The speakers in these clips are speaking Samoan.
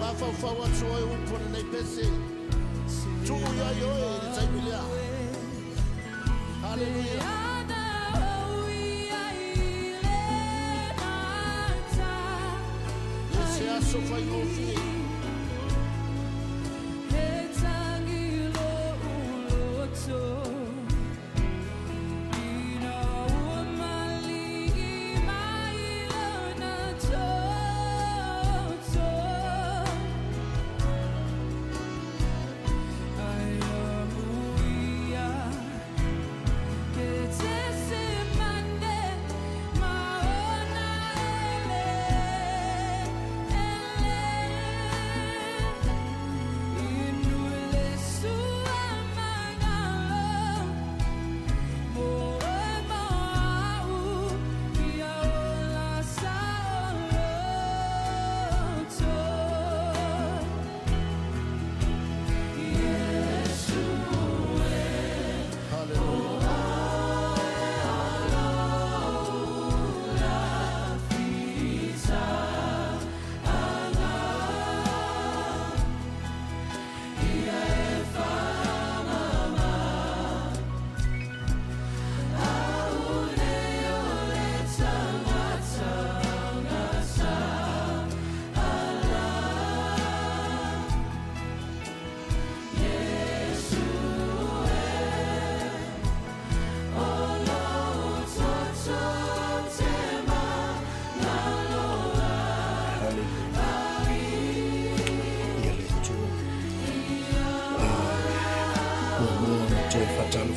Mafaufau atu ai upu o lenei pese. Tuu ia i oe i le taimi lea. Haleluia. E se aso faigofie.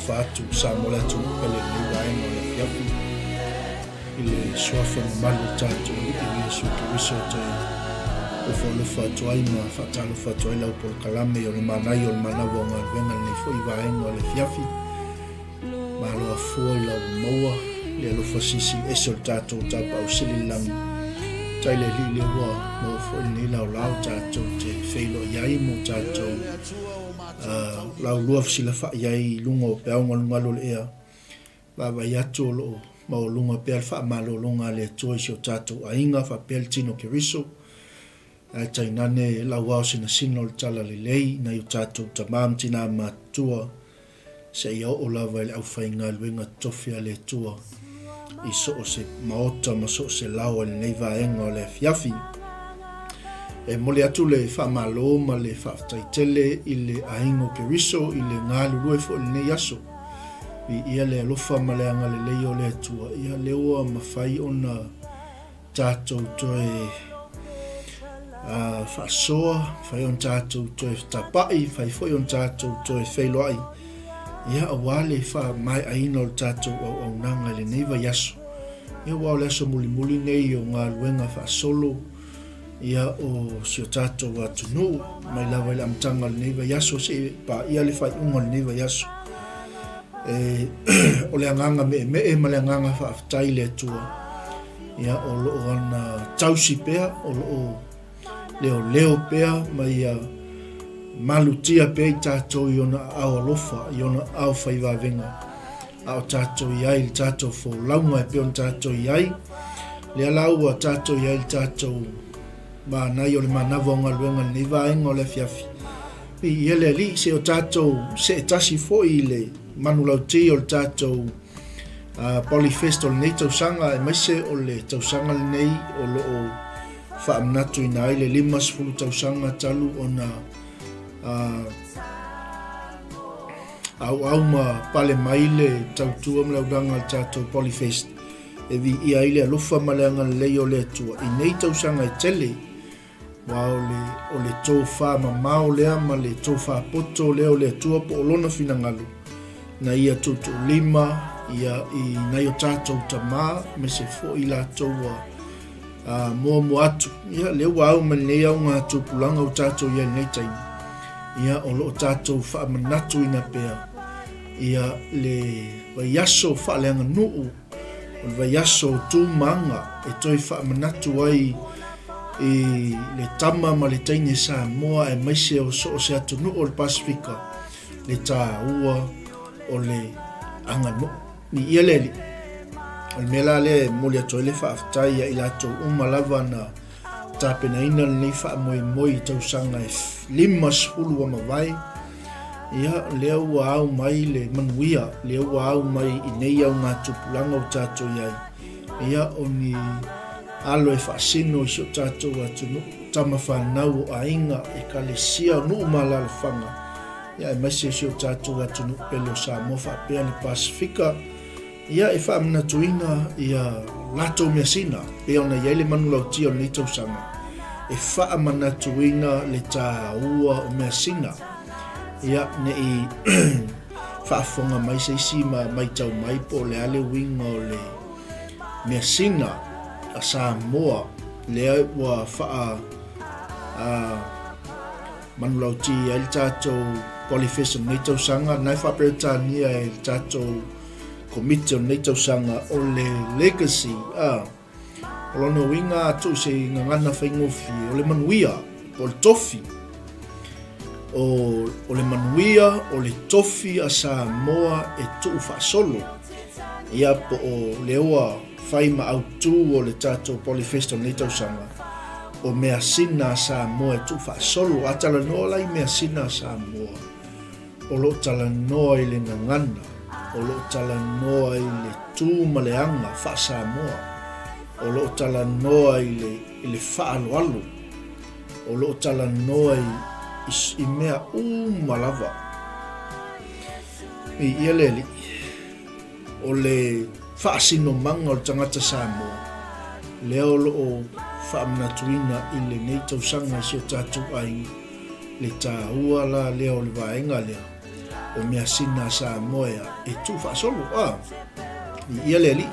faatalofa atu Samoa le atunuu pele i lenei vaega o le afiafi i le suafa mamalu o tatou Alii o Iesu Keriso e toe ofo alofa atu ai ma faatalofa atu ai lau polokalame o le manaia o le manava o galuega i lenei foi vaega o le afiafi. Malo afua i lau maua le alofa silisili ese o le tatou Tapaau Sili i le lagi. Tai le Alii lea ua maua foi lenei laolao tatou te feiloai ai mo tatou laulua fesilafai ai i luga o peau galugalu o le ea. Vaavaai atu o lo o maualuga pea le faamalologa a le Atua i si o tatou aiga faapea le tino Keriso. Ae tainane lau ao sinasina o le talalelei nai o tatou tama ma tina matutua seia oo lava i le aufaigaluega totofi a le Atua i so o se maota ma so o se laoa i lenei vaega o le afiafi. E momoli atu le faamalo ma le faafetai tele i le aiga o Keriso i le galulue foi i lenei aso. Viia le alofa ma le agalelei o le Atua, ia lea ua mafai ona tatou toe faasoa, mafai ona tatou toe fetapa'i, mafai foi ona tatou toe feiloai, ia aua le faamaeaina o le tatou auaunaga i lenei vaiaso. Ia aua o le aso mulimuli nei o galuega faasolo ia o si o tatou atunuu mai lava i le amataga o lenei vaiaso seia paia le faaiuga o lenei vaiaso. E, o le agaga meemee ma le agaga faafetai i le Atua Ia, o lo o ana tausi pea, o lo o leoleo pea ma ia malutia pea i tatou i ona aao alofa, i ona aao fai vavega, a o tatou i ai i le tatou folauga e pei ona tatou i ai. Lea la ua tatou i ai i le tatou manaia o le manava o galuega i lenei vaega o le afiafi. Viia le Alii, se o tatou seetasi foi i le manulauti o le tatou Polyfest o lenei tausaga aemaise o le tausaga lenei o lo o faamanatuina ai le 50 tausaga talu ona auau ma pale mai le tautua ma le aulaga a le tatou Polyfest e viia ai le alofa ma le agalelei o le Atua i nei tausaga e tele. Aua o le, o le tofa mamao lea ma le tofa poto lea o le Atua po o Lona finagalo, na ia tuutuulima ia i nai o tatou tama, aemaise foi i latou ua muamua atu. Ia, lea ua au mai lenei augatupulaga ua tatou i ai i lenei taimi, ia, o lo o tatou faamanatuina pea ia le vaiaso faaleaganuu, O le vaiaso o Tu ma Aga e toe faamanatu ai i le tama ma le teine Samoa aemaise o so o se atunuu o le Pasefika le taua o le aganuu. Viia le Alii. O le mea la lea e momoli atu ai le faafetai ia i latou uma lava na tapenaina lenei faamoemoe i tausaga e 50 ua mavae. Ia, lea ua au mai le manuia, lea ua au mai i nei augatupulaga ua tatou i ai. Ia, o ni alo e faasino i si o tatou atunuu, tama fanau o aiga, ekalesia, o nuu ma alaalafaga, ia, aemaise o si o tatou atunuu pele o Samoa faapea le Pasefika. Ia, e faamanatuina ia latou measina, pei ona i ai le manulautia o lenei tausaga, e faamanatuina le taua o measina. Ia, ne i faafofoga mai se isi ma matau mai po o le a le uiga o le measina a Samoa lea ua faa manulauti ai le tatou Polyfest o lenei tausaga, na e faa-Peretania e le tatou Komiti o lenei tausaga o le Legacy, a o lona uiga a tuu se gagana faigofie, o le manuia, po o le tofi. O, o le manuia, o le tofi a Samoa e tuu faasolo. Ia po o lea ua fai ma autu o le tatou Polyfest o lenei tausaga, o measina a Samoa e tuu faasolo. A talanoa la i measina a Samoa, O lo o talanoa i le gagana, o lo o talanoa i le tu ma le aga faa-Samoa, o lo o talanoa i le, i le faaaloalo, o lo o talanoa i, i, i mea uma lava. Viia le Alii. O le faasinomaga o le tagata Samoa, lea o lo o faamanatuina i lenei tausaga i si o tatou aiga, le taua la lea o le vaega lea. O measina a Samoa ea e tuufaasolo, a. Viia le Alii.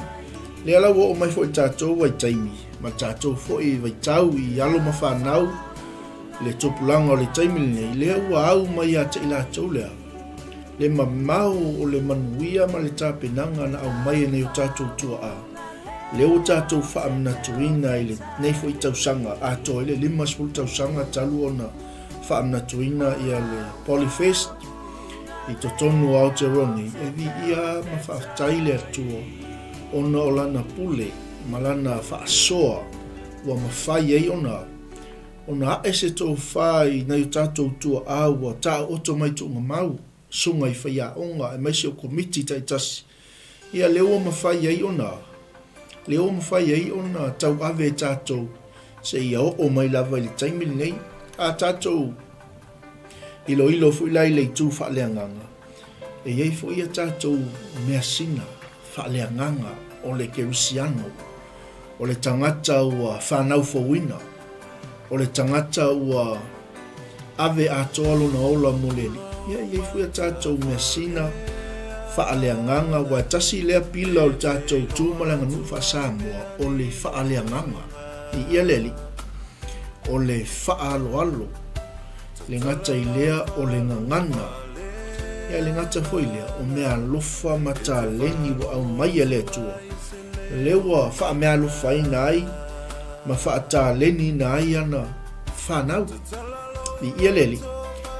Lea la ua oo mai foi i tatou vaitaimi, ma tatou foi vaitau i alo ma fanau le tupulaga o le taimi lenei, lea ua au mai ia te i latou lea, le mamao o le manuia ma le tapenaga na aumai e nai o tatou tuaa, lea ua tatou faamanatuina i lenei foi tausaga atoa i le 50 tausaga talu ona faamanatuina ia le Polyfest i totonu o Aotearoa nei, e viia ma faafetai le Atua ona o Lana pule ma Lana faasoa ua mafai ai ona ona ae se tofa i nai o tatou tuaa ua taooto mai tuugamau, susuga i faiaoga aemaise o komiti taitasi, ia lea ua mafai ai ona lea ua mafai ai ona tauave e tatou seia oo mai lava i le taimi lenei. A tatou iloilo foi la i le itu faaleagaga, e i ai foi a tatou measina faaleagaga o le kerisiano, o le tagata ua fanau fouina, o le tagata ua ave atoa lona ola mo le Alii. Ia, e i ai foi a tatou measina faaleagaga, aua e tasi lea pila o le tatou tu ma le aganuu faa-Samoa, o le faaleagaga. Viia le Alii. O le faaaloalo, le gata i lea o le gagana, ia le gata foi lea o meaalofa ma taleni ua aumai e le Atua, lea ua faameaalofaina ai ma faataleniina ai ana fanau. Viia le Alii.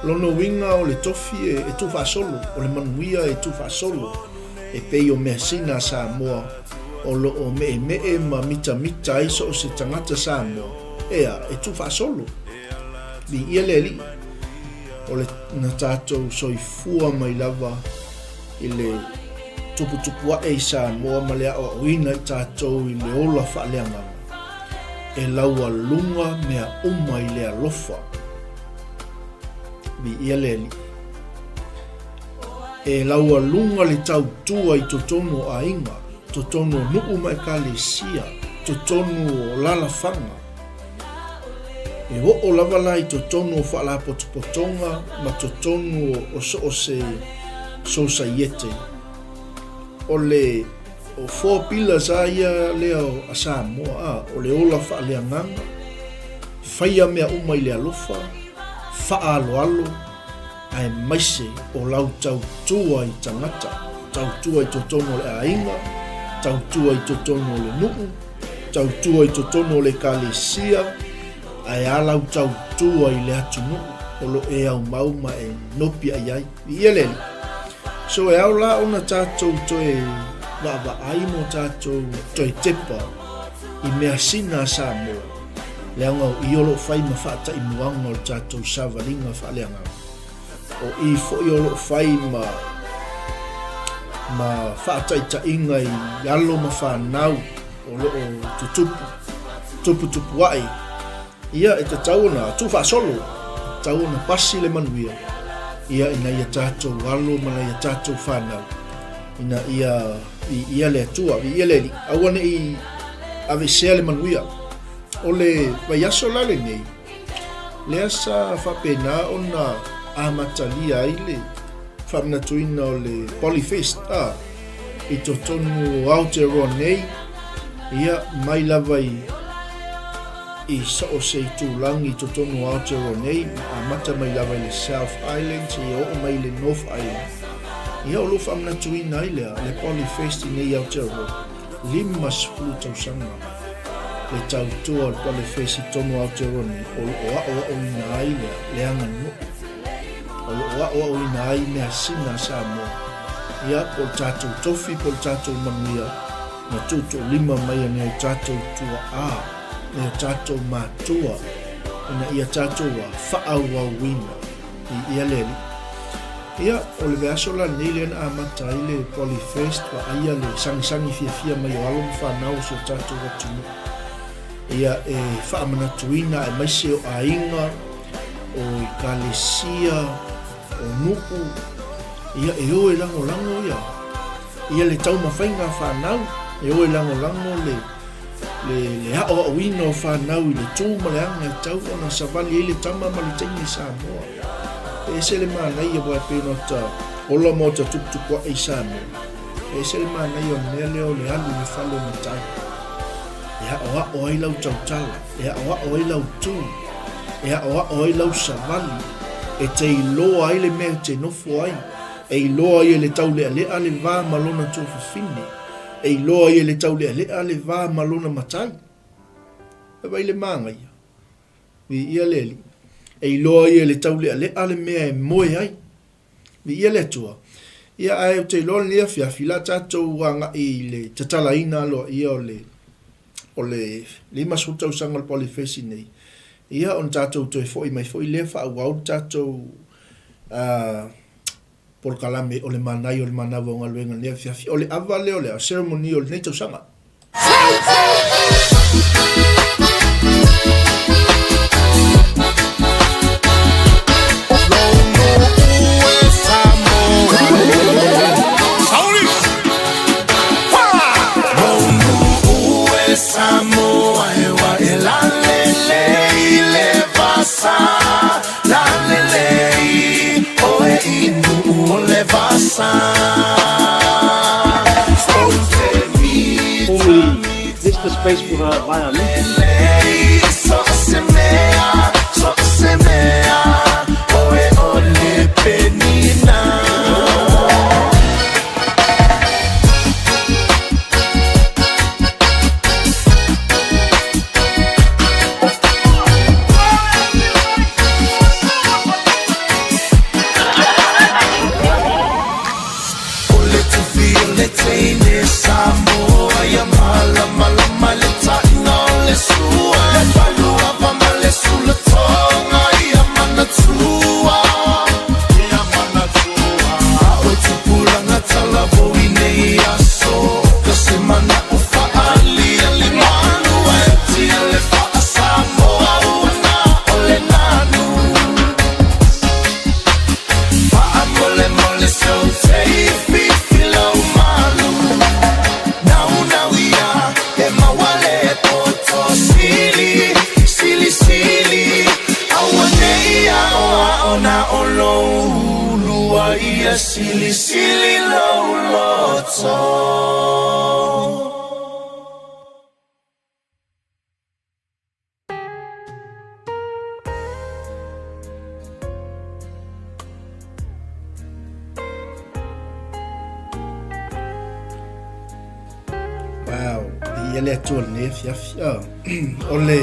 Lona uiga o le tofi e tuufaasolo, o le manuia e tuufaasolo, e pei o measina a Samoa o lo o meemee ma mitamita ai so o se tagata Samoa, ea, e tuufaasolo. Viia le Alii, o le na tatou soifua mai lava i le tuputupuae i Samoa ma le aoaoina i tatou i le ola faaleagaga, e laualuga mea uma i le alofa. Viia le Alii. E laualuga le tautua i totonu o aiga, totonu o nuu ma ekalesia, totonu o alalafaga. E oo lava la i totonu o faalapotopotoga ma totonu o so o se sosaiete. O le o four pillars a ia lea a Samoa, a, o le ola faaleagaga, faia mea uma i le alofa, faaaloalo, aemaise o lau tautua i tagata, tautua i totonu o le aiga, tautua i totonu o le nuu, tautua i totonu o le ekalesia, ae a lau tautua i le atunuu o lo e aumau ma e nopiai ai. Viia le Alii. So e ao la ona tatou toe vaavaai ma o tatou toe tepa i measina a Samoa, leaga o i o lo o fai ma faataimuaga o le tatou savaliga faaleagaga. O i foi o lo o fai ma ma faataitaiga i alo ma fanau o lo o tutupu, tuputupuae. Ia e tatau ona tuufaasolo, tatau ona pasi le manuia ia ina ia tatou alo ma nai a tatou fanau ina ia viia le Atua, viia le Alii, aua ne i aveesea le manuia. O le vaiaso la lenei, lea sa faapena ona amatalia ai le faamanatuina o le Polyfest a, i totonu o Aotearoa nei, ia, mai lava i i so o se itulagi i totonu o Aotearoa nei, ma amata mai lava i le South Island seia oo mai i le North Island. Ia, o lo o faamanatuina ai lea, le Polyfest i nei Aotearoa, 50 tausaga le tautua o le Polyfest i totonu o Aotearoa nei, o lo o aoaoina ai lea, le aganuu, o lo o aoaoina ai measina a Samoa, ia, po o le tatou tofi, po o le tatou manuia, na tuutuulima mai e nai o tatou tuaa, nai o tatou matua, ina ia tatou faaauauina i ia le Alii. Ia, o le vaiaso la lenei lea na amata ai le Polyfest, vaaia le sagisagi fiafia mai o alo ma fanau o si o tatou atunuu. Ia, e faamanatuina aemaise o aiga, o ekalesia, o nuu, ia, e o e lagolago ia, ia le taumafaiga a fanau, e o e lagolago le, le, le aoaoina o fanau i le tū ma le aga e tau ona savali ai le tama ma le teine Samoa. E ese le manaia aua e pei ona ta. Ola ma ota tuputupuaʻe i Samoa, e ese le manaia o le mea lea o le alu i le fale o matai. E aʻoaʻo ai lau tautala, e aʻoaʻo ai lau tū, e aʻoaʻo ai lau savali, e te iloa ai le mea e te nofo ai, e iloa ai e le tauleʻaleʻa le va ma lona tuafafine, e iloa ai e le tauleʻaleʻa le va ma lona matai. E wai le māgaia. Viia le Alii. E iloa ai e le tauleʻaleʻa le mea e moe ai. Viia le Atua. Ia, ae ou te iloa lenei afiafi, la tatou agai i le tatalaina aloaia o le, o le 50 tausaga o le Polifesi nei, ia, ona tatou toe foi mai foi lea faaauau le tatou, uh, polokalame o le manaia o le manava o galuega i lenei afiafi. O le ava lea o le ceremony o lenei tausaga. Formally, this the space for the violin. Wow, viia le Atua i lenei afiafi. Ah, o le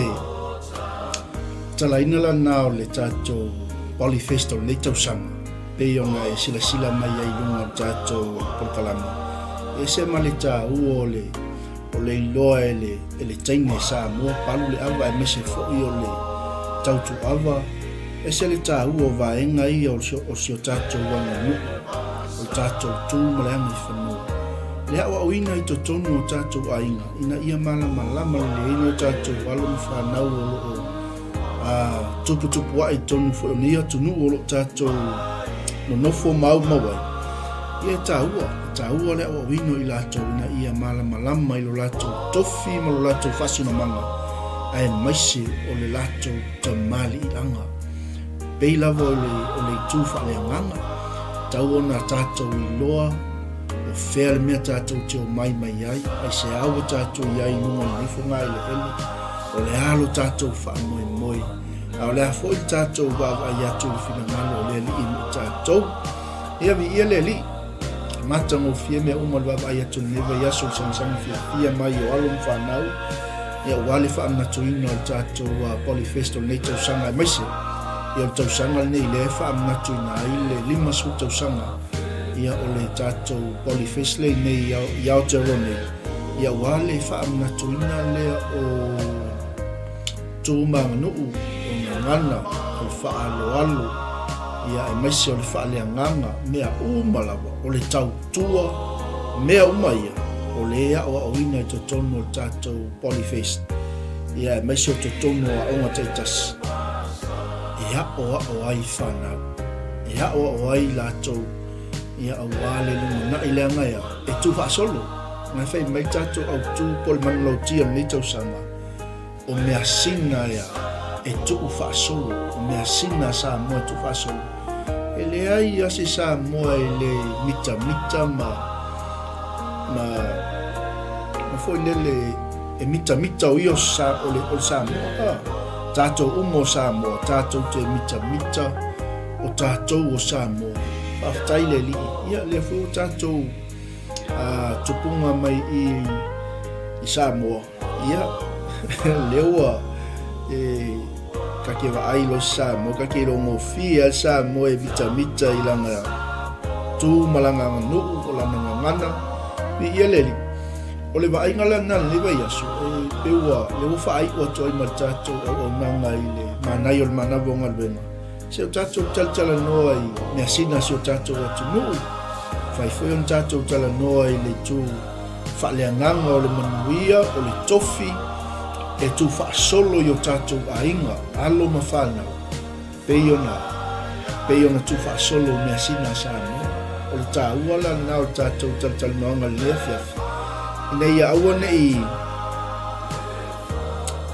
talaina lana o le tatou Polyfest o lenei tausaga, pei ona e silasila mai ai i luga o le tatou polokalame, e ese ma le taua o le o le iloa e le, e le teine Samoa, palu le ava aemaise foi o le tautuava, ese le taua o vaega ia o si, o si o tatou aganuu, o le tatou tu ma le agaifanua. Le aoaoina i totonu o tatou aiga, ina ia malamalama lelei ai o tatou alo ma fanau o lo o a tuputupuaʻe i totonu foi o nei atunuu o lo o tatou nonofo ma aumau ai, ia e taua, e taua le aoaoina o i latou ina ia malamalama i lo latou tofi ma lo latou faasinomaga, aemaise o le latou tamaliiaga. Pei lava o le, o le itu faaleagaga, tau ona tatou iloa o fea le mea tatou te omai mai ai, aisea ua tatou i ai i luga o lenei fogaeleele, O le a lo tatou faamoemoe, a o le a foi le tatou vaavaai atu i le finagalo o le Alii mo i tatou. Ia viia le Alii, e matagofie mea uma le vaavaai atu i lenei vaiaso i le sagasagi fiafia mai o alo ma fanau, ia aua le faamanatuina o le tatou uh, Polyfest o lenei tausaga aemaise ia o le tausaga lenei lea e faamanatuina ai le 50 tausaga ia o le tatou Polyfest lea nei i Aotearoa nei. Ia aua le faamanatuina lea o tu ma aganuu, o gagana, o le faaaloalo, ia aemaise o le faaleagaga, mea uma lava, o le tautua, mea uma ia, o le aoaoina i totonu o le tatou Polyfest, ia aemaise o totonu o aoga taitasi, e aoao ai fanau, e aoao ai latou, ia aua le lumanai leaga e a, e tu faasolo. Ngai fai mai tatou autu po le manulauti o lenei tausaga, o measina ea e tuu faasolo, o measina a Samoa e tuu faasolo. E leai lava se Samoa e le mitamita ma, ma, ma foi lele e mitamita o ia o, sa, o, le, o le Samoa. A, tatou uma o Samoa, tatou te mitamita o tatou o Samoa. Faafetai le Alii. Ia, lea foi ua tatou a, tupunga mai i, i Samoa. Ia, lea ua e, ka ke vaai loa se Samoa, ka ke iloa gofie lava le Samoa e mitamita i lana tu ma lana aganuu, o lana gagana. Viia le Alii. O le vaaiga la lena i lenei vaiaso, e pei ua, lea ua faaiu atu ai ma le tatou auaunaga i le manaia o le manava o galuega, se o tatou talatalanoa i measina a si o tatou atunuu, fai foi ona tatou talanoa i le itu faaleagaga o le manuia, o le tofi e tuufaasolo i o tatou aiga, alo ma fanau, pei ona, pei ona tuufaasolo i measina a Samoa. O le taua la lena o le tatou talatalanoaga i lenei afiafi, ina ia aua ne i,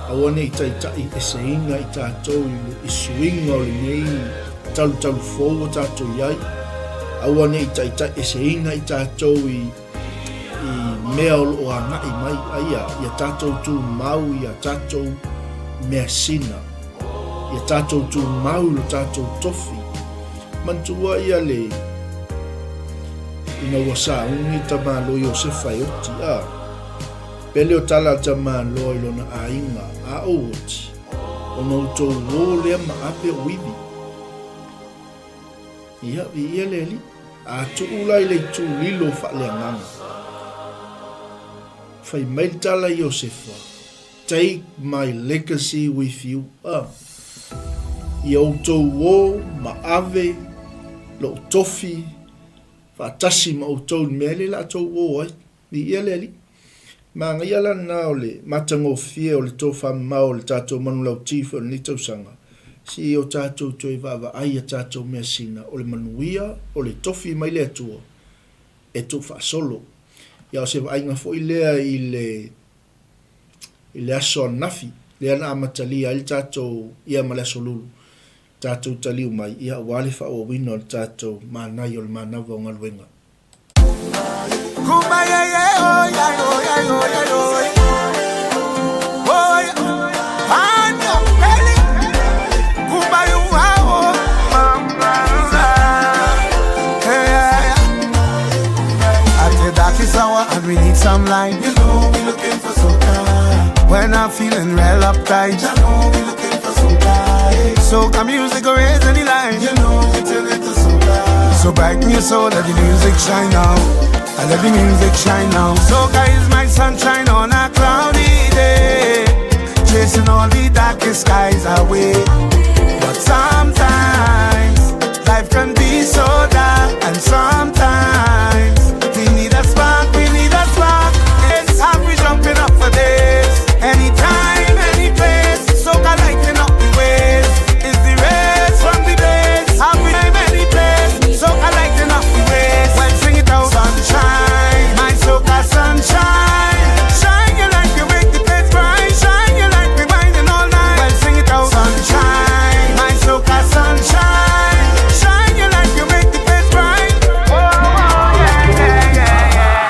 aua ne i taitai eseina i tatou i le i suiga o lenei talutalu fou ua tatou i ai, aua ne i taitai eseina i tatou i i mea o lo o agai mai, aia, ia tatou tumau i a tatou measina, ia tatou tumau i lo tatou tofi. Manatua ia le ina ua sauni tamāloa Iosefa e oti, a, pele o tala a tamāloa i lona aiga, a ou oti, ona outou ō lea ma ave o ivi. Ia, viia le Alii. A tuu la i le itu lilo faaleagaga. Fai mai le tala i Iosefa, Take my legacy with you. A, ia outou ō ma ave lou tofi faatasi ma outou i le mea lea o le a outou ō ai. Viia le Alii. Manaia la lena o le matagofie o le tofamamao o le tatou manulauti foi o lenei tausaga, se i o tatou toe vaavaai i a tatou measina o le manuia o le tofi mai le Atua e tuufaasolo. Ia o se vaaiga foi lea i le i le aso ananafi lea na amatalia ai le tatou ia ma le aso Lulu tatou taliu mai ia aua le faaauauina o le tatou manaia o le manava o galuega. And we need some light. You know we looking for soca. When I'm feeling real uptight, I know we looking for soca. Soca music will raise any line. You know we turn it to soca. So brighten your soul, let the music shine now. I let the music shine now. Soca is my sunshine on a cloudy day, chasing all the darkest skies away. But sometimes life can be so dark, and sometimes we need a spark, we need a spark. It's how we jumping up for this. Anytime, any place, soca lighting up the ways. It's the race from the base. How we any place, soca lighting up the ways. Well, sing it out, sunshine, my soca sunshine. Shine your light, you make the place bright. Shine your light, we whining all night. Well, sing it out, sunshine, my soca sunshine. Shine your light, you make the place bright. Oh, oh yeah, yeah, yeah, yeah.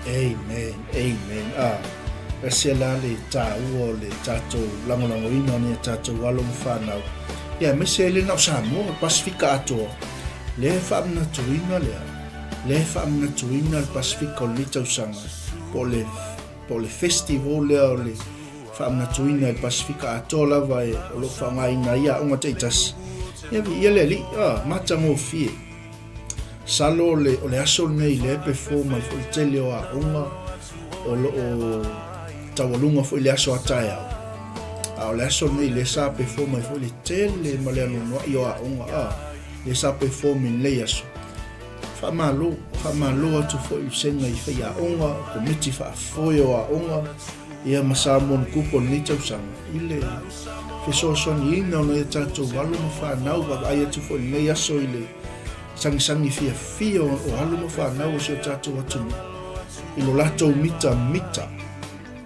Amen, amen. Ah, ese la le tāua o le tātou lagolagoina o ni a tātou alo ma whānau. Ia, aemaise ai le na o Samoa, o le Pasifika atoa. Lea e faamanatuina lea, lea e faamanatuina le Pasifika o lenei tausaga, po o le, po o le festival lea o le faamanatuina i le Pasifika atoa lava e, o lo o faaaogaina ai aoga taitasi. Ia, viia le Alii, ah, matagofie. Masalo o le, o le aso lenei lea e perform ai foi le tele o aoga o lo o taualuga foi le aso a taeao. A o le aso lenei lea sa perform ai foi le tele ma le anoanoai o aoga a lea sa perform i lenei aso. Faamalo, faamalo atu foi i vasega i faiaoga, o komiti faafoe o aoga, ia ma Samoan Group o lenei tausaga i le fesoasoaniina o nai a tatou alo ma fanau, vaavaai atu foi i lenei aso i le sagisagi fiafia o alo ma fanau o si o tatou atunuu i lo latou mitamita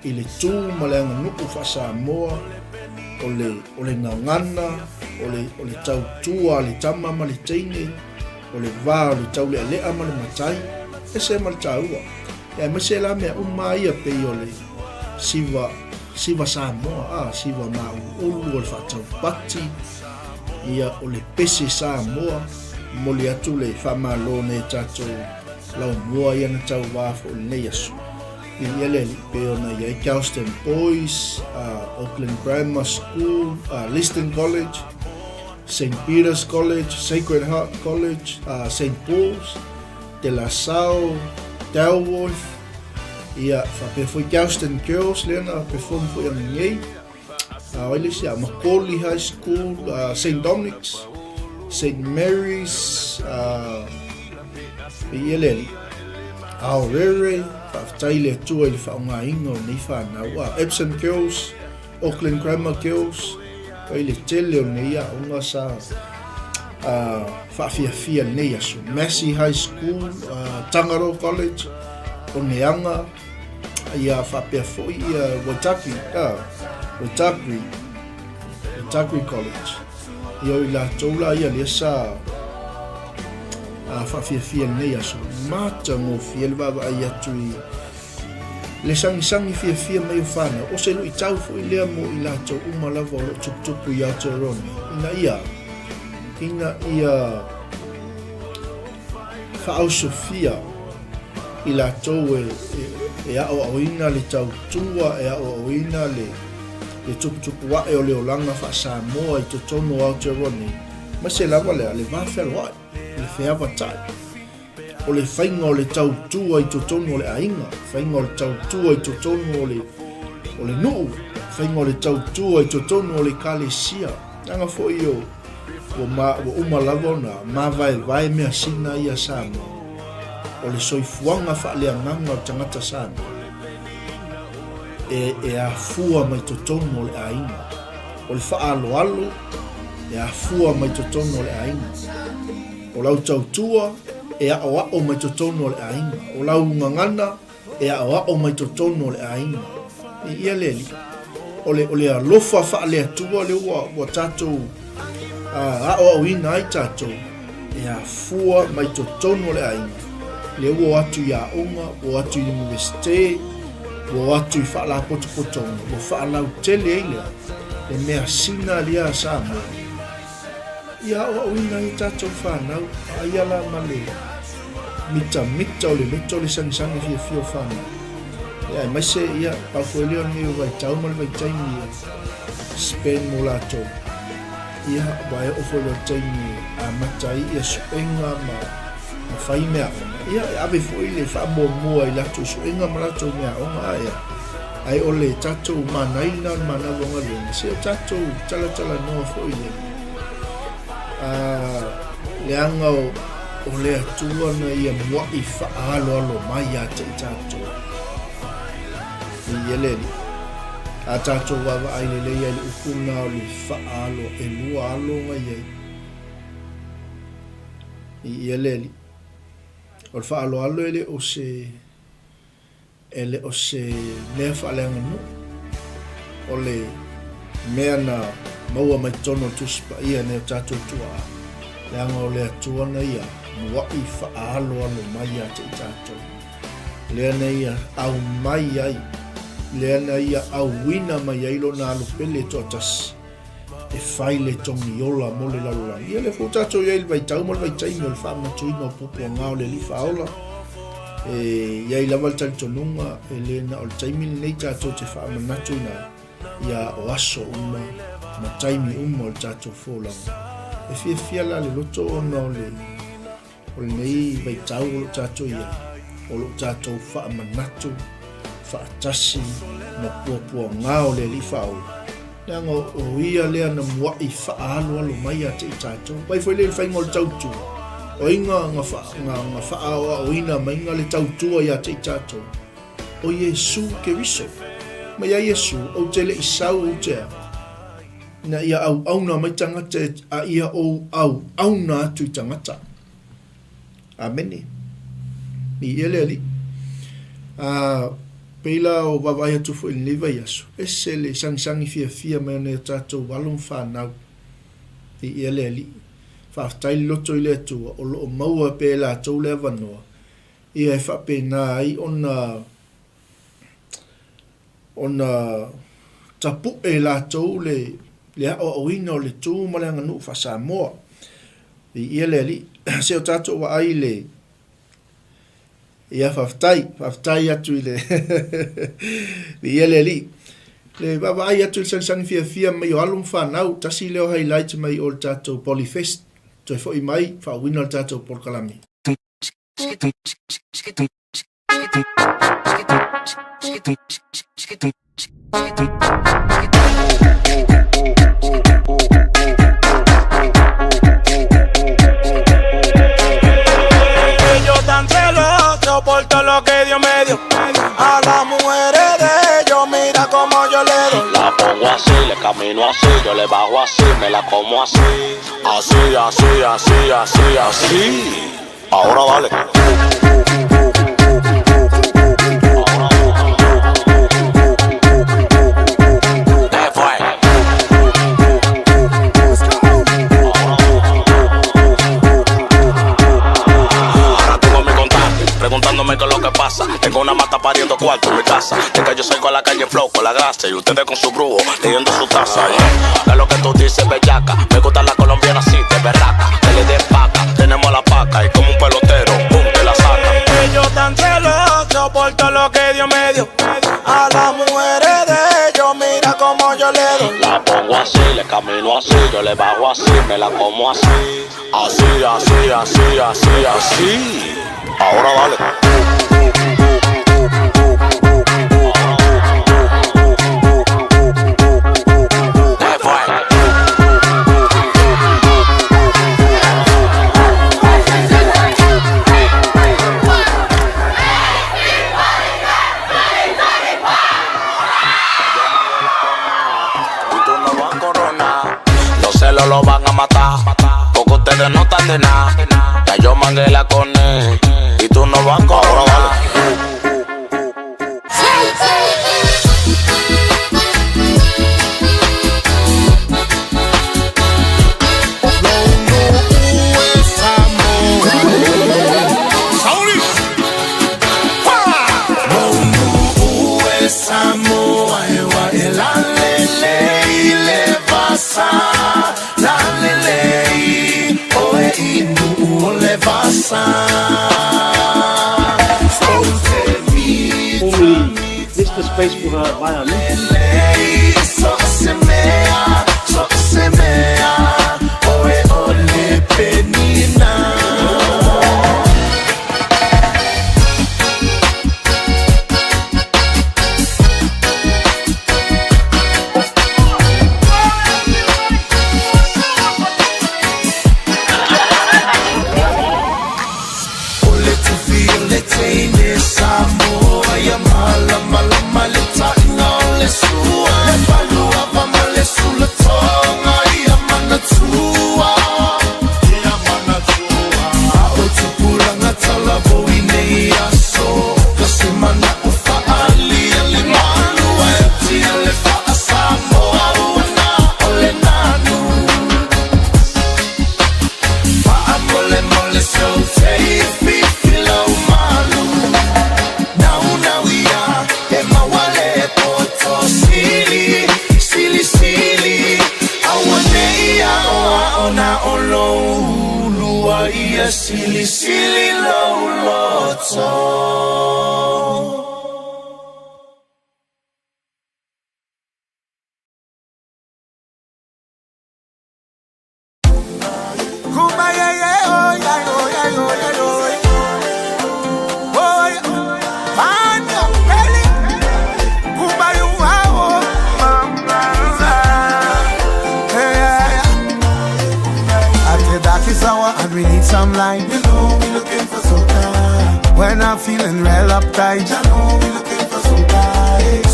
i le tu ma le aganuu faa-Samoa. O le, o le gagana, o le, o le tautua a le tama ma le teine, o le va o le taulealea ma le matai, ese ma le taua. Ia aemaise la mea uma ia pei o le siva, siva Samoa, a, siva māuluulu, o le faataupati, ia o le pese Samoa, momoli atu le faamalo nei tatou laumua ia na tauvā foi i lenei aso. Ia le alii pei ona i ai Galston Boys, Auckland Grammar School, Liston College, St Peter's College, Sacred Heart College, St Paul's, De La Salle, Dalworth, ia faapea foi Galston Girls lea na perform foi ananei. O ai le isi? Macaulay High School, St Dominic's, St Mary's, ia le alii. Aorere, faafetai i le Atua i le faaaogaina o lenei fanau. Epsom Girls, Auckland Grammar Girls, i le tele o lenei aoga sa faafiafia i lenei aso. Massey High School, Tangaroa College, Oneaga, ia faapea foi ia Waitaki, Waitakere, Waitakere College. Ia o i latou la ia lea sa faafiafia i lenei aso. Matagofie le vaavaai atu i le sagisagi fiafia mai o fanau, o se luitau foi lea mo i latou uma lava o lo o tuputupu i Aotearoa nei, ina ia, ina ia faaosofia i latou e, e, e aoaoina le tautua, e aoaoina le, le tuputupu ae o le olaga faa-Samoa i totonu o Aotearoa nei, aemaise lava lea, le va fealoai, le feavatai. O le faiga o le tautua i totonu o le aiga, faiga o le tautua i totonu o le, o le nuu, faiga o le tautua i totonu o le ekalesia. Leaga foi o, ua, ma, ua uma lava ona mavaevae measina ia Samoa. O le soifuaga faaleagaga o le tagata Samoa e, e afua mai totonu o le aiga. O le faaaloalo e afua mai totonu o le aiga. O lau tautua e aoao mai totonu o le aiga. O lau gagana e aoao mai totonu o le aiga. I ia le alii. O le, o le alofa faale-Atua lea ua, ua tatou aoaoina ai tatou e afua mai totonu o le aiga. Lea ua o atu i aoga, ua o atu i Universite, ua o atu i faalapotopotoga, ua faalautele ai lea, le measina lea a Samoa. Ia aoaoina ai tatou fanau, aia la ma le mitamita o le loto le sagisagi fiafia o fanau. Ia, aemaise, ia, pau foi lea o lenei o vaitau ma le vaitaimi e spend mo latou. Ia, ua e oo foi loa le taimi e amata ai ia suega ma, ma fai meaaoga. Ia, e ave foi le faamuamua i latou suega ma latou meaaoga, a ea. Ae o le tatou manaina o le manava o galuega, se o tatou talatalanoa foi le a leaga o, o le Atua na ia mua'i faaaloalo mai ia te i tatou. I ia le Alii. A tatou vaavaai lelei ai le upu na o le faaalo, e lua alo na i ai. I ia le Alii. O le faaaloalo e le o se E le o se mea faaleaganuu, o le mea na maua mai totonu o le Tusi Paia nei o tatou tuaa, leaga o le Atua na ia mua'i faaaloalo mai ia te i tatou. Lea na ia aumai ai, lea na ia auina mai ai lona alo pele toatasi, e fai le togiola mo le lalolagi. Ia lea foi ua tatou i ai i le vaitau ma le vaitaimi o le faamanatuina o puapuaga o le Alii Faaola. E i ai lava le talitonuga e le na o le taimi lenei tatou te faamanatuina ai, ia o aso uma ma taimi uma o le tatou folauga. E fiafia la le loto ona o le O lenei vaitau o lo o tatou i ai, o lo o tatou faamanatu faatasi ma puapuaga o le Alii Faaola, leaga o Ia lea na mua'i faaaloalo mai ia te i tatou. Vaai foi lea i le faiga o le tautua, o ai na, na, na, na faaaoaoina maiga le tautua ia te i tatou? O Iesu Keriso. Mai a Iesu, ou te le i sau ou te a, Ina ia auauna mai tagata a ia ou auauna atu i tagata. Amene. Viia le Alii. A, Pei la o vaavaai atu foi i lenei vaiaso, ese le sagisagi fiafia mai o nai o tatou alo ma fanau. Viia le Alii. Faafetai le loto i le Atua o lo o maua pea e latou le avanoa ia e faapena ai ona ona tapu'e e latou le le aoaoina o le tu ma le aganuu faa-Samoa. Viia le Alii. Se o tatou vaai i le Ia faafetai, faafetai atu i le Viia le Alii. Le vaavaai atu i le sagisagi fiafia mai o alo ma fanau, tasi lea o highlights mai o le tatou Polyfest. Toe foi mai, faauuina le tatou polokalame. Ellos tan celosos por todo lo que Dios me dio. A las mujeres de ellos, mira cómo yo le doy. La pongo así, le camino así, yo le bajo así, me la como así. Así, así, así, así, así. Ahora dale. ¿Qué fue? Ahora tengo mi contacto, preguntándome qué es lo que pasa. Tengo una mata pariendo cuarto en mi casa. De que yo salgo a la calle en flow con la grasa y ustedes con su brujo leyendo su taza. Yeah. ¿Qué es lo que tú dices, bellaca? Me gusta la colombiana así, de berraca. Que le den paca, tenemos la paca y como un pelotero, pum, te la saca. Ellos tan celosos por todo lo que Dios me dio. A las mujeres de ellos, mira cómo yo le doy. La pongo así, le camino así, yo le bajo así, me la como así. Así, así, así, así, así. Ahora dale. ¿Qué fue? Y tú no vas a coronar. Los celos lo van a matar. Porque ustedes no están de nada. Ya yo mangué la con él. Y tú no vas a coronar. Formerly Leicester Space for the Vaianuku. Kumbaya, yeah, oh, yeah, oh, yeah, oh, yeah, oh, yeah. Oh, yeah. Panya, peli. Kumbaya, oh, mama. Hey, yeah, yeah. At the darkest hour and we need some light. You know we looking for soca. When I'm feeling real uptight, you know we looking for soca.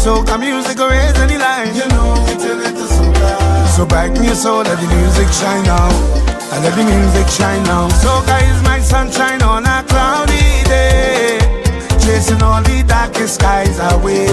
Soca music will raise any line. You know we tell it to soca. So brighten your soul, let the music shine now. I let the music shine now. Soca is my sunshine on a cloudy day. Chasing all the darkest skies away.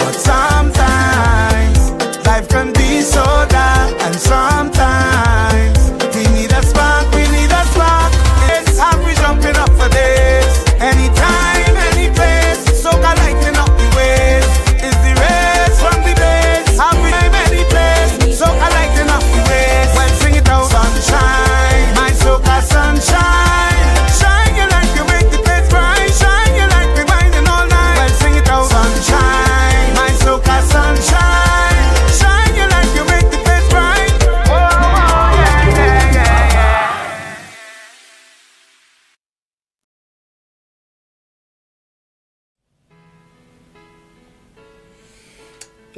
But sometimes life can be so dark, and sometimes we need a spark, we need a spark. It's how we jumping up for this. Anytime, any place, soca lighting up the ways. It's the race from the base. Have we any place, soca lighting up the ways. Well, sing it out, sunshine, my soca sunshine. Shine your light, you make the place bright. Shine your light, we whining all night. Well, sing it out, sunshine, my soca sunshine. Shine your light, you make the place bright. Oh, oh, yeah, yeah, yeah, yeah.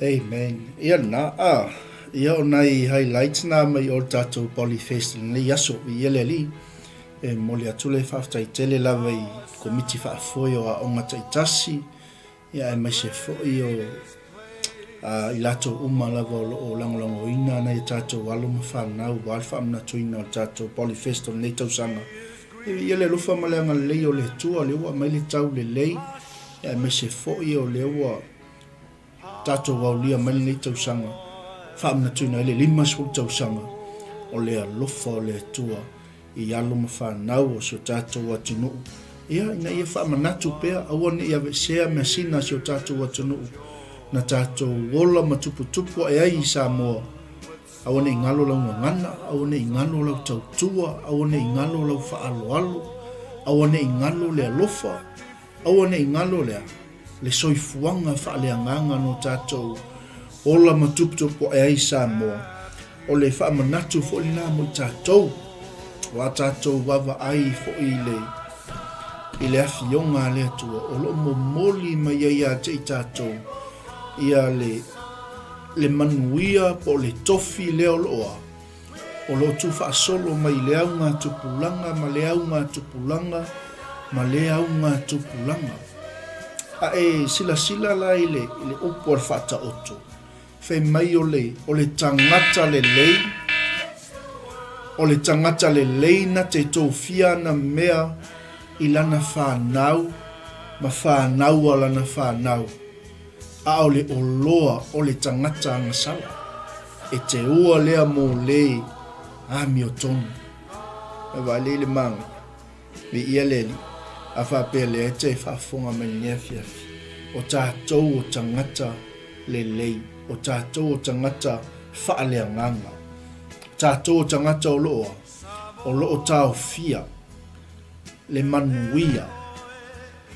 Amen. Ia lena, a, ia o nai highlights na mai o le tatou Polyfest i lenei aso, i ia le alii, e momoli atu le faafetai tele lava i Komiti Faafoe o Aoga Taitasi, ia aemaise foi o a, i latou uma lava o lo o lagolagoina nai a tatou alo ma fanau aua le faamanatuina o le tatou Polyfest o lenei tausaga. Ia le alofa ma le agalelei o le Atua, o lea ua aumai le tau lelei, ia aemaise foi o lea ua tatou aulia mai lenei tausaga, faamanatuina ai le 50 tausaga o le alofa o le Atua i alo ma fanau o si o tatou atunuu. Ia, ina ia faamanatu pea, aua ne i aveesea measina a si o tatou atunuu na tatou ola ma tuputupu ae ai i Samoa. Aua ne i galo lau gagana, aua ne i galo lau tautua, aua ne i galo lau faaaloalo, aua ne i galo le alofa, Aua ne i galo lea, le soifuaga faaleagaga no tatou ola ma tuputupu ae ai i Samoa, o le faamanatu foi lena mo i tatou, o a tatou vaavaai foi i le i le afioga a le Atua o lo o momoli mai ai ia te i tatou ia le le manuia po o le tofi lea o lo o a O lo o tuufaasolo mai i le augatupulaga ma le augatupulaga ma le augatupulaga. A e silasila la i le, i le upu a le Faataoto, fai mai o le, o le tagata lelei, o le tagata lelei na te tofia ana mea i lana fanau ma fanau a lana fanau, a o le oloa o le tagata agasala. E te ua lea mō lē amiotonu. E vaai le māngaia, me ia le alii, a faapea lea e te faafofoga mai lenei afiafi, o tātou o tagata lelei, o tātou o tagata faaleagaga, o tātou o tagata o lo o a, o lo o taofia le manuia,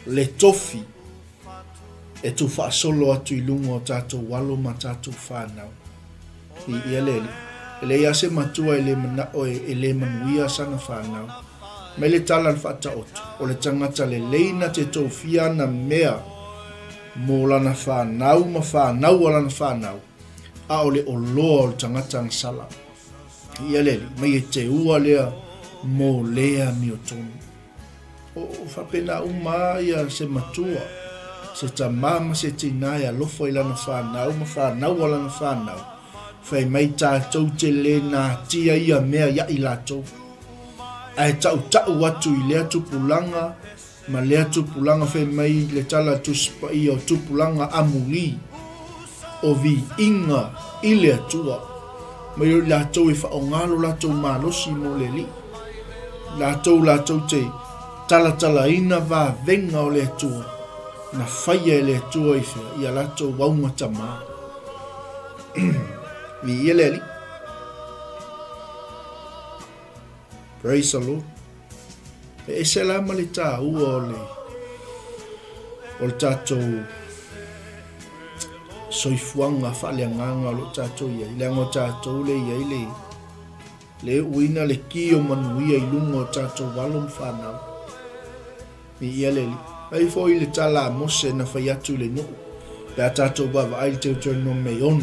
le tofi, e tuufaasolo atu i luga o tatou alo ma tatou fanau. Viia le Alii. E leai lava se matua e le manao e le manuia sana fanau. Mai le tala a le Faataoto, o le tagata lelei na te tofia ana mea mo lana fanau ma fanau a lana fanau, a o le oloa o le tagata agasala. Viia le Alii, mai e te ua lea mo le amiotonu. O faapena uma lava ia se matua, se tamā ma se tinā e alofa i lana whanau ma whanau a lana whanau. Whai mai tātou te le natia ia mea ia i latou. Ae taʻutaʻu atu i lea tupulaga ma lea tupulaga fai mai le tala Tusi Paia o tupulaga amuli o viiga i le Atua. Mai o i latou e faaaoga lo latou malosi mo le Alii. Latou latou te talatalaina vavega o le Atua na faia e le Atua i fea? I a latou auga tamā. Viia le Alii. Praise the Lord. E ese la ma le tāua o le o le tātou soifuaga faaleagaga o lo o tātou i ai. Leaga o tātou le i ai le Le uina le ki o manuia i luga o tatou alo ma fanau. Viia le Alii. Fai foi le tala a Mose na fai atu i le nuu, pe a tatou vaavaai i le Teuteronome 6,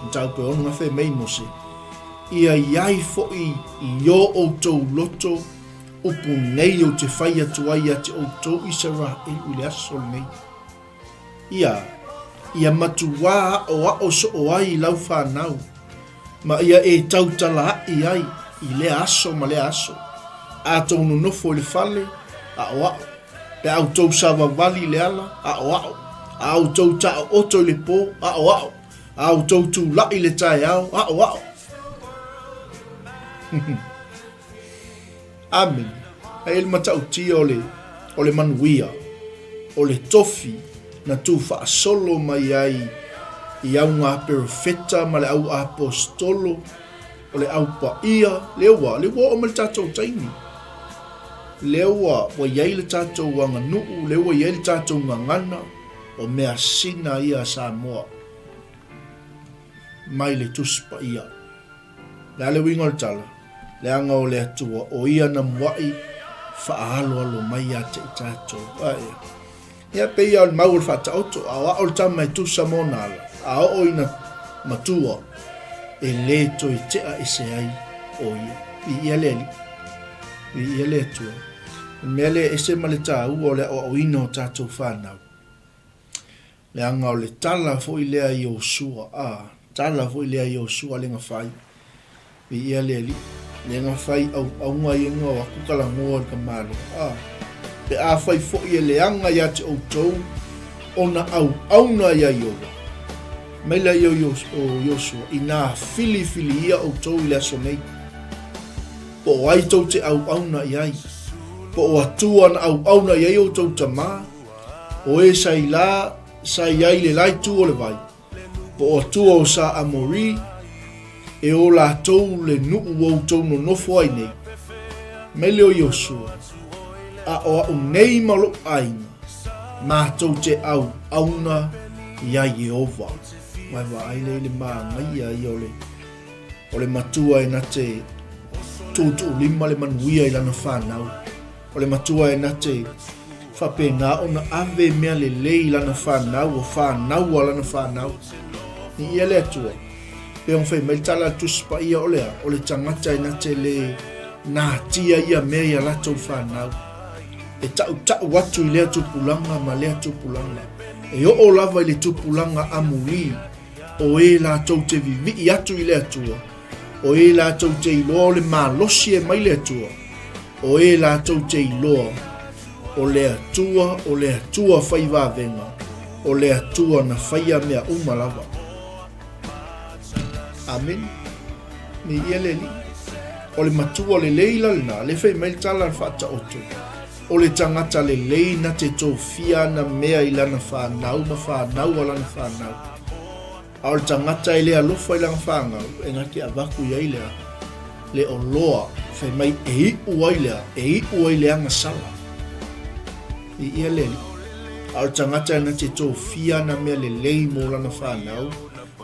mataupu e 6, na fai mai Mose, Ia i ai foi i o outou loto upu nei ou te fai atu ai ia te outou Isaraelu i le aso lenei. Ia, ia matuā aʻoaʻo soo ai i lau fanau, ma ia e tautala aʻi ai i lea aso ma lea aso. A tou nonofo i le fale, aʻoaʻo. Pe a outou savavali i le ala, aʻoaʻo. A outou taoto i le pō, aʻoaʻo. A outou tulaʻi i le taeao, aʻoaʻo. Amene. Ai le matautia o le, o le manuia, o le tofi na tuufaasolo mai ai i au ngā perofeta ma le au apostolo, o le au paia, lea ua, lea ua oo mai le tatou taimi. Lea ua, ua iai le tatou aganuu, lea ua iai le tatou gagana, o measina ia a Samoa mai le Tusi Paia. Le a le uiga o le tala? Leaga o le Atua, o Ia na muaʻi faaaloalo mai ia te i tatou. Ae, ia pei ia o le mau o le faataoto, a o ao le tama e tusa mona ala, a oo ina matua, e lē toe tea ese ai o ia. Viia le Alii. Viia le Atua. O le mea lea e ese ma le tāua o le aoaoina o tatou whanau. Leaga o le tala foi lea i Iosua, a, tala foi lea i Iosua le gafai. Viia le Alii, le gafai auauga ia nga o aku kalagoa i le tamaloa, a, pe afai foi e leaga ia te outou ona auauna ia Ieova. Mai lea o Iosua, inā filifili ia outou i le aso nei, po o ai tou te auauna i ai, po o Atua na auauna i ai outou tamā, O e sa i la, sa i ai le la itu o le vai, po o atua o sa Amori, e o latou le nuu o outou nonofo ai nei. Mai le o Iosua, a o a'u nei ma lo'u aiga, matou te auauna iā Ieova. Mai vaai lea i le māgaia ia o le, o le matua e na te tuutuulima le manuia i lana whanau. O le matua e na te faapena ona ave mea lelei i lana fanau, o fanau a lana fanau. Ni ia le Atua. Pe ona fai mai le tala a le Tusi Paia o le a? O le tagata e na te le natia ia mea i a latou fanau. E taʻutaʻu atu i lea tupulaga ma lea tupulaga. E oo lava i le tupulaga amuli, o e latou te vivii atu i le Atua, O e latou te iloa o le malosi e mai le Atua, o e latou te iloa o le Atua, o le Atua fai vavega, o le Atua na faia mea uma lava. Amene. Me ia le Alii. O le matua lelei la lena, le fai mai le tala a le Faataoto, o le tagata lelei na te tofia ana mea i lana fanau ma fanau a lana fanau. A o le tagata e le alofa i lana fanau, e na te avatu i ai lea le oloa, fai mai e iu ai lea, e iu ai le agasala. I ia le alii. A o le tagata e na te tofia ana mea lelei mo lana fanau,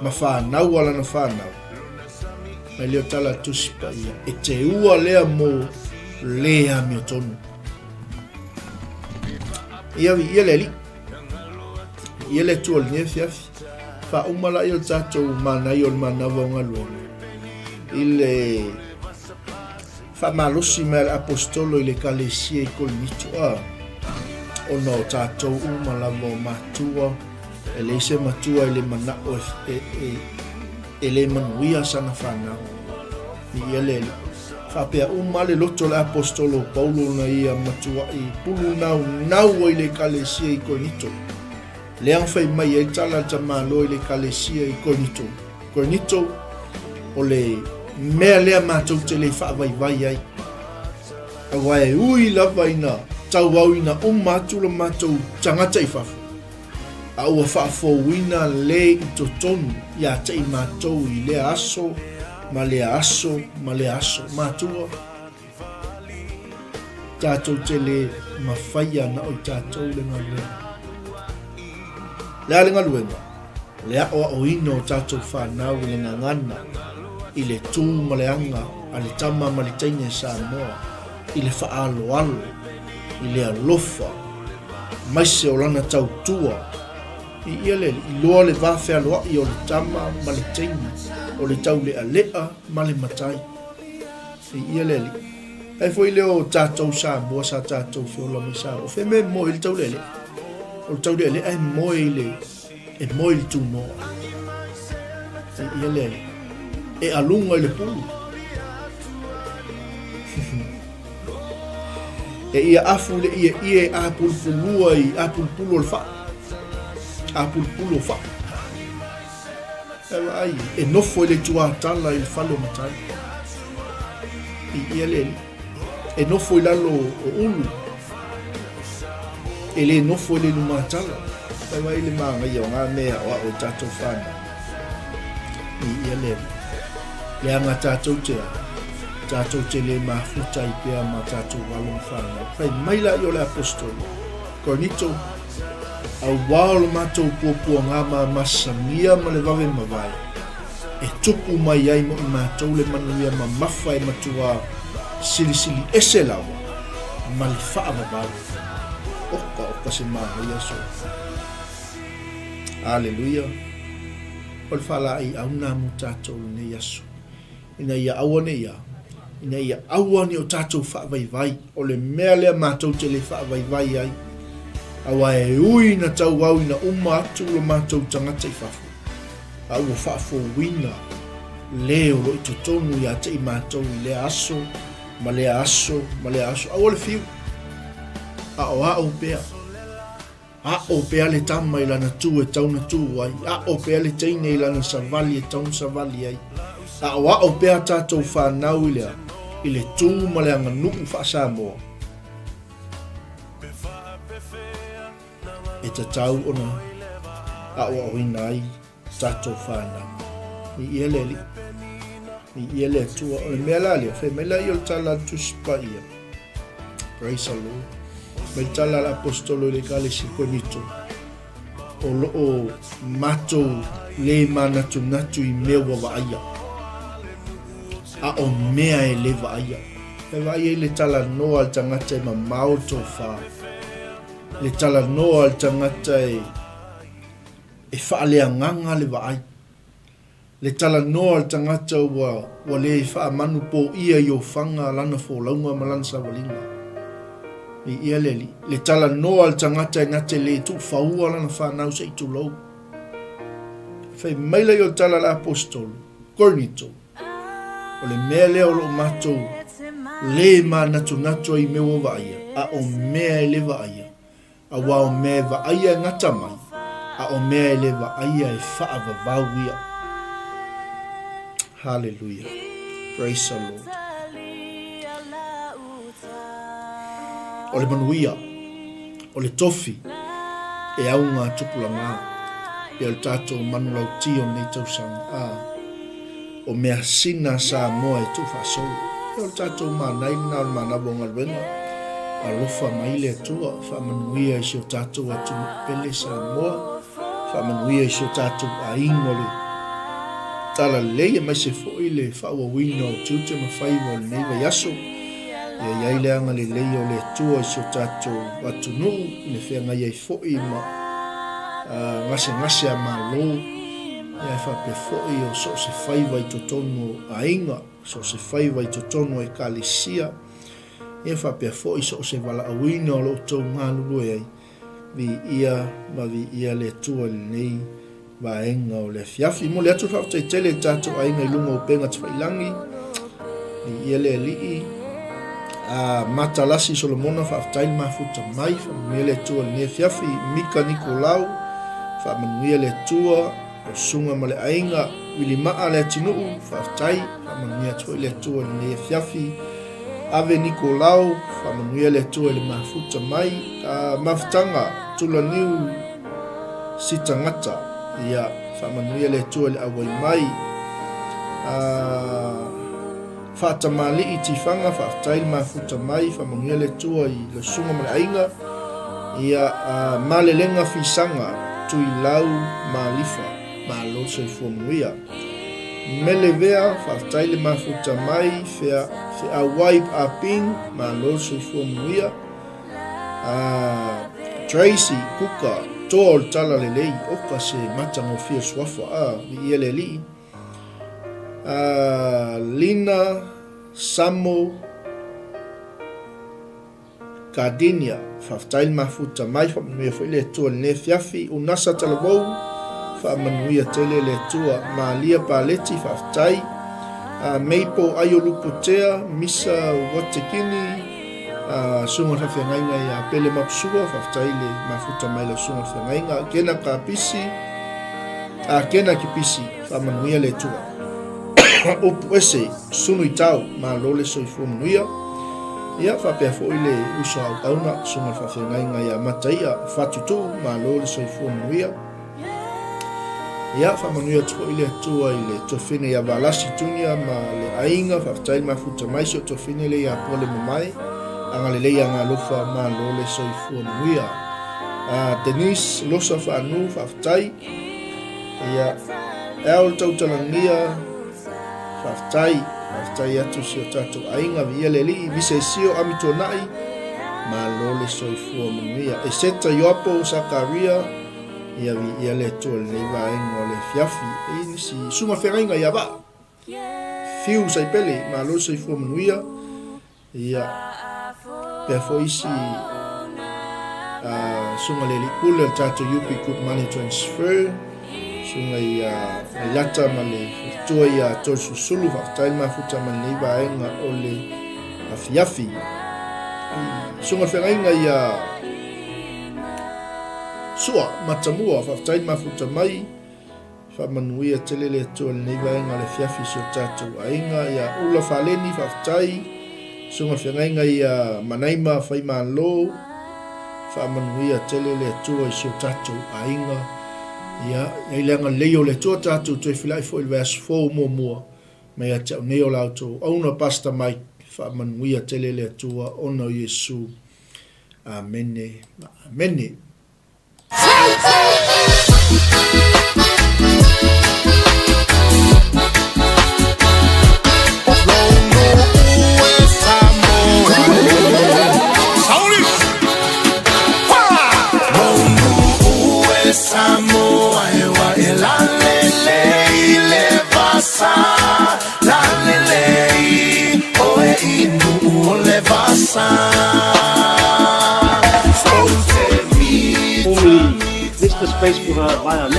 ma fanau a lana fanau, mai lea o tala a Tusi Paia, e te ua lea mo le amiotonu. Ia, ia le alii. Ia le Atua o lenei afiafi. Faauma laia o le tatou manaia o le manava o galuega i le faamalosi mai a le Aposetolo i le Ekalesia i Korinito, a ona o tatou uma lava o matua, e leai se matua e le manao e, e, e, e le manuia sana fanau. Viia le Alii. Faapea uma le loto o le Aposetolo o Paulo na ia matuaʻi pulunaunau ai le Ekalesia i Korinito. Lea na fai mai ai tala a le tamaloa i le Ekalesia i Korinito. Korinito, o le mea lea matou te le faavaivai ai. Aua e ui lava ina tauauina uma atu lo matou tagata i fafo, a ua faafouina le i totonu ia te i matou i lea aso ma lea aso ma lea aso. Matua, tatou te le mafaia na o i tatou le galuega. Le a le galuega? Le aʻoaʻoina o tatou fanau i le gagana, i le tū ma le aga a le tama ma le teine Samoa, i le faaaloalo, i le alofa, maise o lana tautua. I ia le Alii, iloa le va fealoaʻi o le tama ma le teine, o le taulealea ma le matai. I ia le Alii. Ai foi lea o tatou Samoa sa tatou feola mai Samoa. O fea mea e moe ai le taulealea? O le taulealea e moe i le e moe i le tunoa. I ia le Alii. E aluga i le pulu. E ia afu i le ieie e apulupulua i apulupulu o le faa. Apulupulu o faa. E vaai, e nofo i le ituatala i le fale o matai. Viia le Alii. E nofo i lalo o ulu. E le nofo i le lumatala. E vaai le manaia o ngā mea o ao i tātou whānau. Viia le Alii. Leaga tātou te ao. Tātou te le mafuta i pea ma tātou alo ma whānau. Whai mai la i o le apostolo. Korinito, auā o le matou puapuagā ma masamia ma le vave mavae, e tupu mai ai mo i matou le manuia mamafa e matuā silisili ese lava ma le faavavau. Oka oka se manaia so. Aleluia. O le faalaeiau na mo tatou i lenei aso. Ina ia aua ne i a? Ina ia aua ne i o tatou faavaivai. O le mea lea matou te le faavaivai ai, aua e ui ina tauau ina uma atu lo matou tagata i fafo, a ua faafouina le o lo i totonu ia te i matou i lea aso ma lea aso ma lea aso. Aua le fiu, aʻoaʻo pea. Aʻo pea le tama i lana tū e tau na tū ai. Aʻo pea le teine i lana savali e tau na savali ai. Aʻoaʻo pea tātou whānau i le, i le tū ma le aganuʻu faa-Samoa. E tatau ona aʻoaʻoina ai tātou whānau. Viia le Alii. Viia le Atua. O le mea la lea, fai mai la i o le tala a le Tusi Paia. Praise the Lord. Mai le tala a le Apostolo i le Ekalesia Korinito. O loo matou le manatunatu i mea ua vaaia. A o mea e le vaaia. E vaaia i le talanoa a le tagata e mamao le tofa. Le talanoa a le tagata e E faaleagaga le vaai. Le talanoa a le tagata ua ua le faamanupōia i ofaga lana folauga ma lana savaliga. Viia le Alii. Le talanoa a le tagata e na te le tuufaua lana fanau se i tulou. Fai maila i o le tala a le Aposetolo, Korinito, o le mea lea o loo matou le manatunatu ai i mea ua vaaia, a o mea e le vaaia, Aua o mea e vaaia e gata mai, a o mea e le vaaia e faavavau ia. Haleluia. Praise the Lord. O le manuia, o le tofi, e auga a tupulaga, e o le tatou manulauti o lenei tausaga. A. O measina a Samoa e tuufaasolo. Ia o le tatou manai lena o le manawa o galuega. Alofa mai le Atua, faamanuia i si o tatou atunuu pele Samoa, faamanuia i si o tatou aiga o le Talalelei aemaise foi le faaauauina o tiute ma faiva o lenei vaiaso. Ia i ai le agalelei o le Atua i si o tatou atunuu i le feagai ai foi ma gasegase a Malo. Ia e faapea foi o so o se faiva i totonu o aiga, so o se faiva i totonu o ekalesia, ia faapea foi so o se valaauina o lo outou galulue ai, viia ma viia le Atua i lenei vaega o le afiafi. E momoli atu le faafetai tele i le tatou aiga i luga o upega tafailangi, viia le Alii. A Matalasi Solomona, faafetai le mafuta mai, faamanuia le Atua i lenei afiafi. Mika Nikolau, Faamanuia le Atua, lau susuga ma le aiga, Vilimaa Leatinuu, faafetai, faamanuia atu foi le Atua i lenei afiafi. Ave Nikolao, faamanuia le Atua i le mafuta mai. Mafutaga, Tulaniu Sitagata, ia, faamanuia le Atua i le auai mai. Faatamalii Tifaga, faafetai le mafuta mai, faamanuia le Atua i lau susuga ma le aiga. Ia, a Malelega Fisaga, Tuilau Malifa, malo le soifua manuia. Mele Vea, faafetai le mafuta mai, Fea, Feauai Aping, malo le soifua manuia. A Tracy Kuka, toa o le tala lelei, oka se matagofie suafa, a, viia le Alii. Lina Samo Gardenia, faafetai le mafuta mai, faamanuia foi le Atua i lenei afiafi. Unasa Talavou, faamanuia tele le Atua. Malia Paleti, faafetai. Meipo Aiolupotea, Misa Watekini, Susuga o le Faafeagaiga ia Pele Mapusua, faafetai le mafuta mai lau Susuga o le Feagaiga. Kena Kapisi, a Kena Kipisi, faamanuia le Atua. Upu ese, sunu i tau, malo le soifua manuia. Ia, faapea foi le uso a auauna, Susuga o le Faafeagaiga ia Mataia Fatutuu, malo le soifua manuia. Ia, faamanuia atu foi le Atua i le tofine ia Valasi Junior ma le aiga, faafetai le mafuta mai si o tofine le ia Pole Mamae, agalelei agalofa, malo le soifua manuia. Denise Losa Faanu, faafetai. Ia, El Tautalagia, faafetai, faafetai atu si o tatou aiga, viia le Alii, Visesio Amituanai, malo le soifua manuia. Eseta Ioapo Sakaria, ia viia le Atua i lenei vaega o le afiafi. E i nisi susuga feagaiga ia Vaa, Fiu Saipele, malo le soifua manuia. Ia, pea foi isi susuga le alii pule o le tatou UP Group Money Transfer, susuga ia Mailata ma le faletua ia Tolisulusulu, faafetai le mafuta mai lenei vaega o le afiafi. Susuga le feagaiga ia Sua Matamua, faafetai le mafuta mai. Faamanuia tele le Atua i lenei vaega o le afiafi i si o tatou aiga ia Ula Faleni, faafetai. Susuga Feagaiga ia Manaima Faimalo, faamanuia tele le Atua i si o tatou aiga. Ia, i ai le agalelei o le Atua tatou toe filai foi i le vaiaso fou muamua mai ia te au nei o la outou auauna Pastor Mike, faamanuia tele le Atua ona o Iesu. Amene ma amene. Formerly Mr. Space for the Vaea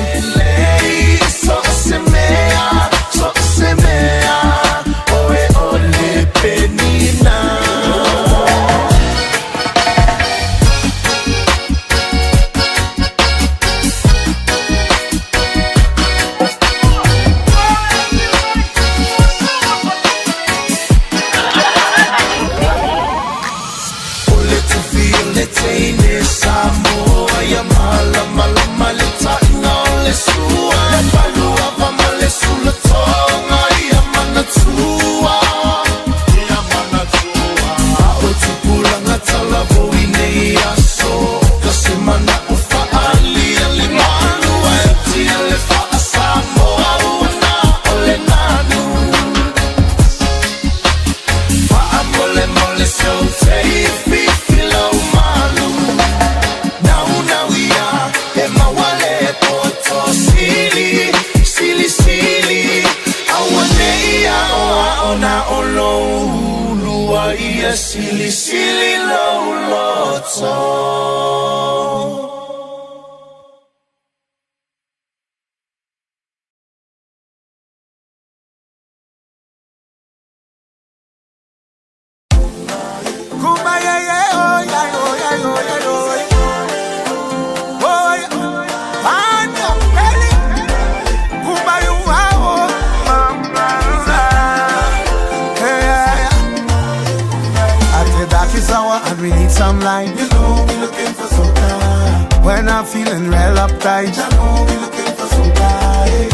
And we need some light. You know we looking for soca. When I'm feeling real uptight, I know we looking for soca.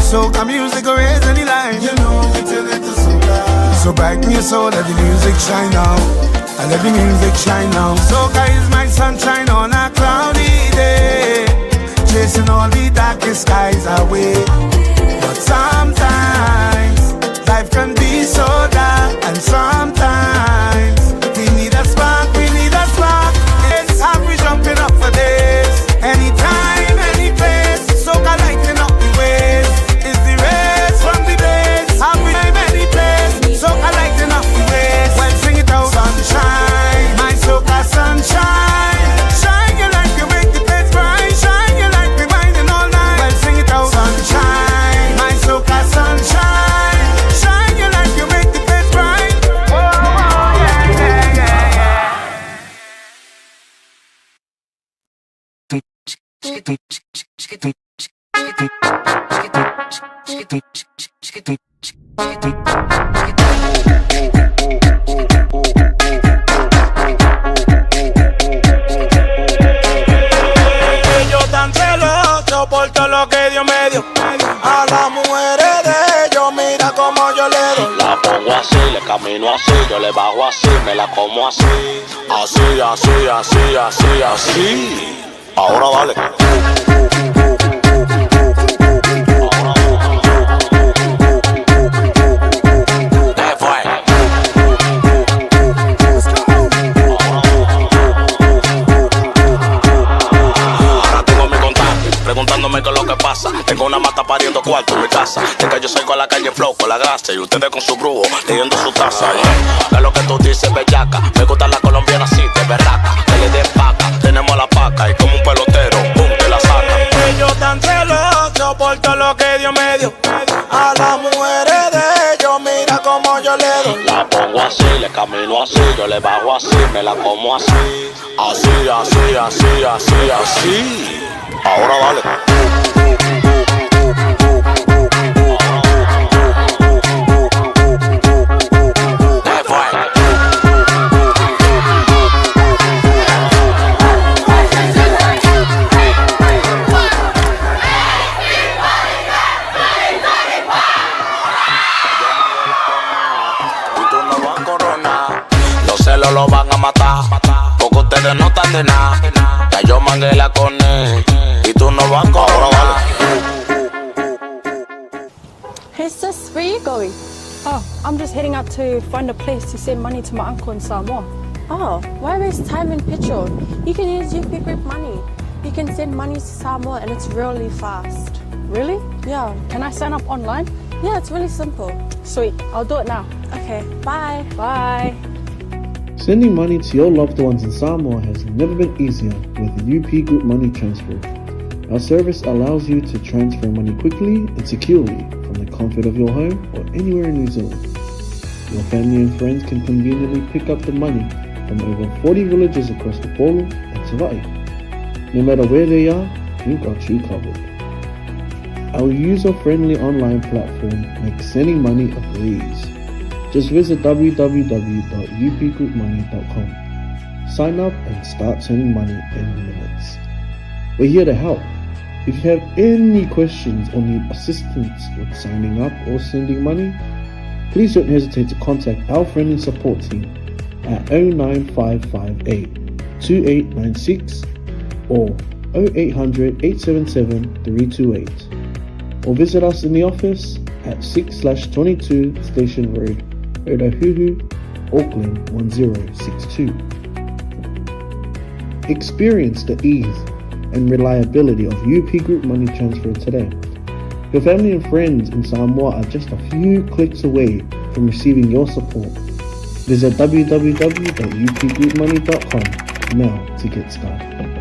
Soca music will raise any line. You know we tell it to soca. So brighten your soul, let the music shine now. I let the music shine now. Soca is my sunshine on a cloudy day, chasing all the darkest skies away. But sometimes life can be so dark, and sometimes we need a spark, we need a spark. It's how we jumping up for this. Anytime, any place, soca lighting up the ways. It's the race from the base. Have we any place, soca lighting up the ways. Well, sing it out, sunshine, my soca sunshine. Shine your light, you make the place bright. Shine your light, we whining all night. Well, sing it out, sunshine, my soca sunshine. Shine your light, you make the place bright. Oh, oh, yeah, yeah. Ellos tan celosos por todo lo que Dios me dio. A las mujeres de ellos, mira cómo yo le doy. La pongo así, le camino así, yo le bajo así, me la como así. Así, así, así, así, así. Ahora dale. ¿Qué fue? Ahora tengo mi contacto, preguntándome qué es lo que pasa. Tengo una mata pariendo cuarto en mi casa. De que yo salgo a la calle flow con la grasa y ustedes con su brujo leyendo su taza. Yeah. ¿Qué es lo que tú dices, bellaca? Me gusta la colombiana así, de berraca. Que le den paca, tenemos la paca y como un pelotero, pum, te la saca. Ellos tan celosos por todo lo que Dios me dio. A las mujeres de ellos, mira cómo yo le doy. La pongo así, le camino así, yo le bajo así, me la como así. Así, así, así, así, así. Ahora dale. ¿Qué fue? Y tú no vas a coronar. Los celos lo van a matar. Porque ustedes no están de nada. Ya yo mangué la con él. Y tú no vas a coronar. Hey sis, where you going? Oh, I'm just heading out to find a place to send money to my uncle in Samoa. Oh, why waste time and petrol? You can use UP Group Money. You can send money to Samoa and it's really fast. Really? Yeah. Can I sign up online? Yeah, it's really simple. Sweet, I'll do it now. Okay, bye. Bye. Sending money to your loved ones in Samoa has never been easier with UP Group Money Transfer. Our service allows you to transfer money quickly and securely from the comfort of your home or anywhere in New Zealand. Your family and friends can conveniently pick up the money from over 40 villages across Upolu and Savai'i. No matter where they are, we've got you covered. Our user-friendly online platform makes sending money a breeze. Just visit www.upgroupmoney.com. Sign up and start sending money in minutes. We're here to help. If you have any questions or need assistance with signing up or sending money, please don't hesitate to contact our friendly support team at 09558 2896 or 0800 877 328 or visit us in the office at 6/22 Station Road, Otahuhu, Auckland 1062. Experience the ease and reliability of UP Group Money Transfer today. Your family and friends in Samoa are just a few clicks away from receiving your support. Visit www.upgroupmoney.com now to get started.